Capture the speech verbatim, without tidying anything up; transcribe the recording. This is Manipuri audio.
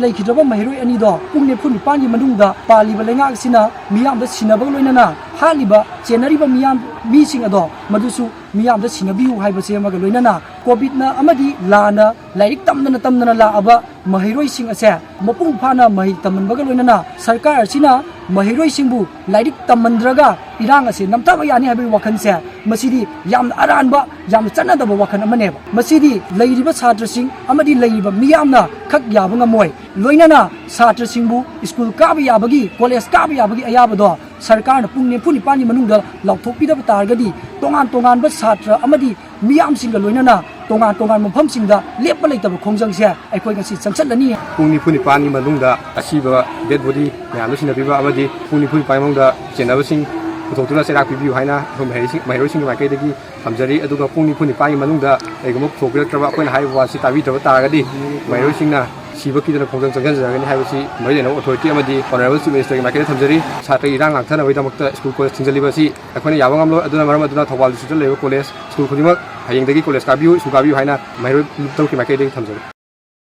ꯂꯩꯈꯤꯗ꯭ꯔꯕ ꯃꯍꯩꯔꯣꯏ ꯑꯅꯤꯗꯣ ꯄꯨꯡ ꯅꯤꯐꯨ ꯅꯤꯄꯥꯟꯒꯤ ꯃꯅꯨꯡꯗ ꯄꯥꯜꯂꯤꯕ ꯂꯩꯉꯥꯛ ꯑꯁꯤꯅ ꯃꯤꯌꯥꯝꯗ ꯁꯤꯟꯅꯕꯒ ꯂꯣꯏꯅꯅ ꯍꯥꯠꯂꯤꯕ, ꯆꯦꯟꯅꯔꯤꯕ ꯃꯤꯌꯥꯝ, ꯃꯤꯁꯤꯡ ꯑꯗꯣ ꯃꯗꯨꯁꯨ ꯃꯤꯌꯥꯝꯗ ꯁꯤꯟꯅꯕꯤꯌꯨ ꯍꯥꯏꯕꯁꯦ ꯑꯃꯒ ꯂꯣꯏꯅꯅ ꯀꯣꯚꯤꯗꯅ ꯑꯃꯗꯤ ꯂꯥꯟꯅ ꯂꯥꯏꯔꯤꯛ ꯇꯝꯗꯅ ꯇꯝꯗꯅ ꯂꯥꯛꯑꯕ ꯃꯍꯩꯔꯣꯏꯁꯤꯡ ꯑꯁꯦ ꯃꯄꯨꯡ ꯐꯥꯅ ꯃꯍꯩ ꯇꯝꯍꯟꯕꯒ ꯂꯣꯏꯅꯅ ꯁꯔꯀꯥꯔ ꯑꯁꯤꯅ ꯃꯍꯩꯔꯣꯏꯁꯤꯡꯕꯨ ꯂꯥꯏꯔꯤꯛ ꯇꯝꯍꯟꯗ꯭ꯔꯒ ꯏꯔꯥꯡ ꯑꯁꯦ ꯅꯝꯊꯕ ꯌꯥꯅꯤ ꯍꯥꯏꯕꯒꯤ ꯋꯥꯈꯜꯁꯦ, ꯃꯁꯤꯗꯤ ꯌꯥꯝꯅ ꯑꯔꯥꯟꯕ, ꯌꯥꯝꯅ ꯆꯠꯅꯗꯕ ꯋꯥꯈꯜ ꯑꯃꯅꯦꯕ꯫ ꯃꯁꯤꯗꯤ ꯂꯩꯔꯤꯕ ꯁꯥꯇ꯭ꯔꯁꯤꯡ ꯑꯃꯗꯤ ꯂꯩꯔꯤꯕ ꯃꯤꯌꯥꯝꯅ ꯈꯛ ꯌꯥꯕ ꯉꯝꯃꯣꯏ꯫ ꯂꯣꯏꯅꯅ ꯁꯥꯇ꯭ꯔꯁꯤꯡꯕꯨ ꯁ꯭ꯀꯨꯜ ꯀꯥꯕ ꯌꯥꯕꯒꯤ, ꯀꯣꯂꯦꯖ ꯀꯥꯕ ꯌꯥꯕꯒꯤ ꯑꯌꯥꯕꯗꯣ ꯁꯔꯀꯥꯔꯅ ꯄꯨꯡ ꯅꯤꯐꯨ ꯅꯤꯄꯥꯟꯒꯤ ꯃꯅꯨꯡꯗ ꯂꯥꯎꯊꯣꯛꯄꯤꯗꯕ ꯇꯥꯔꯒꯗꯤ ꯇꯣꯉꯥꯟ ꯇꯣꯉꯥꯟꯕ ꯁꯥꯇ꯭ꯔ ꯑꯃꯗꯤ ꯃꯤꯌꯥꯝꯁꯤꯡꯒ ꯂꯣꯏꯅꯅ ꯇꯣꯉꯥꯟ ꯇꯣꯉꯥꯟꯕ ꯃꯐꯝꯁꯤꯡꯗ ꯂꯦꯞꯄ ꯂꯩꯇꯕ ꯈꯣꯡꯖꯪꯁꯦ ꯑꯩꯈꯣꯏ ꯉꯁꯤ ꯆꯪꯁꯤꯜꯂꯅꯤ꯫ ꯄꯨꯡ ꯅꯤꯐꯨ ꯅꯤꯄꯥꯟꯒꯤ ꯃꯅꯨꯡꯗ ꯑꯁꯤꯕ dead body ꯃꯌꯥꯝꯗꯣ ꯁꯤꯟꯅꯕꯤꯕ ꯑꯃꯗꯤ ꯄꯨꯡ ꯅꯤꯐꯨ ꯅꯤꯄꯥꯟꯒꯤ ꯃꯅꯨꯡꯗ ꯆꯦꯟꯅꯕꯁꯤꯡ ꯄꯨꯊꯣꯛꯇꯨꯅ ꯆꯩꯔꯥꯛ ꯄꯤꯕꯤꯌꯨ ꯍꯥꯏꯅ ꯑꯩꯈꯣꯏ ꯃꯍꯩꯔꯣꯏꯁꯤꯡ, ꯃꯍꯩꯔꯣꯏꯁꯤꯡꯒꯤ ꯃꯥꯏꯀꯩꯗꯒꯤ ꯊꯝꯖꯔꯤ꯫ ꯑꯗꯨꯒ ꯄꯨꯡ ꯅꯤꯐꯨ ꯅꯤꯄꯥꯟꯒꯤ ꯃꯅꯨꯡꯗ ꯀꯩꯒꯨꯝꯕ ꯄꯨꯊꯣꯛꯄꯤꯔꯛꯇ꯭ꯔꯕ, ꯑꯩꯈꯣꯏꯅ ꯍꯥꯏꯔꯤꯕ ꯋꯥꯁꯤ ꯇꯥꯕꯤꯗ꯭ꯔꯕ ꯇꯥꯔꯒꯗꯤ ꯃꯍꯩꯔꯣꯏꯁꯤꯡꯅ ꯁꯤꯕ ꯀꯤꯗꯅ ꯈꯣꯡꯖꯪ ꯆꯪꯁꯤꯟꯖꯔꯒꯅꯤ ꯍꯥꯏꯕꯁꯤ ꯃꯔꯤ ꯂꯩꯅꯕ authority ꯑꯃꯗꯤ Honourable Chief Ministerꯒꯤ ꯃꯥꯏꯀꯩꯗ ꯊꯝꯖꯔꯤ꯫ ꯁꯥꯇ꯭ꯔꯒꯤ ꯏꯔꯥꯡ ꯉꯥꯛꯊꯅꯕꯒꯤꯗꯃꯛꯇ ꯁ꯭ꯀꯨꯜ ꯀꯣꯂꯦꯖ ꯊꯤꯡꯖꯤꯜꯂꯤꯕ ꯑꯁꯤ ꯑꯩꯈꯣꯏꯅ ꯌꯥꯕ ꯉꯝꯂꯣꯏ꯫ ꯑꯗꯨꯅ ꯃꯔꯝ ꯑꯗꯨꯅ ꯊꯧꯕꯥꯜ districtꯇ ꯂꯩꯔꯤꯕ ꯀꯣꯂꯦꯖ ꯁ꯭ꯀꯨꯜ ꯈꯨꯗꯤꯡꯃꯛ ꯍꯌꯦꯡꯗꯒꯤ ꯀꯣꯂꯦꯖ ꯀꯥꯕꯤꯌꯨ, ꯁ꯭ꯀꯨꯜ ꯀꯥꯕꯤꯌꯨ ꯍꯥꯏꯅ ꯃꯍꯩꯔꯣꯏ ꯂꯨꯞ ꯇꯔꯨꯛꯀꯤ ꯃꯥꯏꯀꯩꯗꯒꯤ ꯊꯝꯖꯔꯤ꯫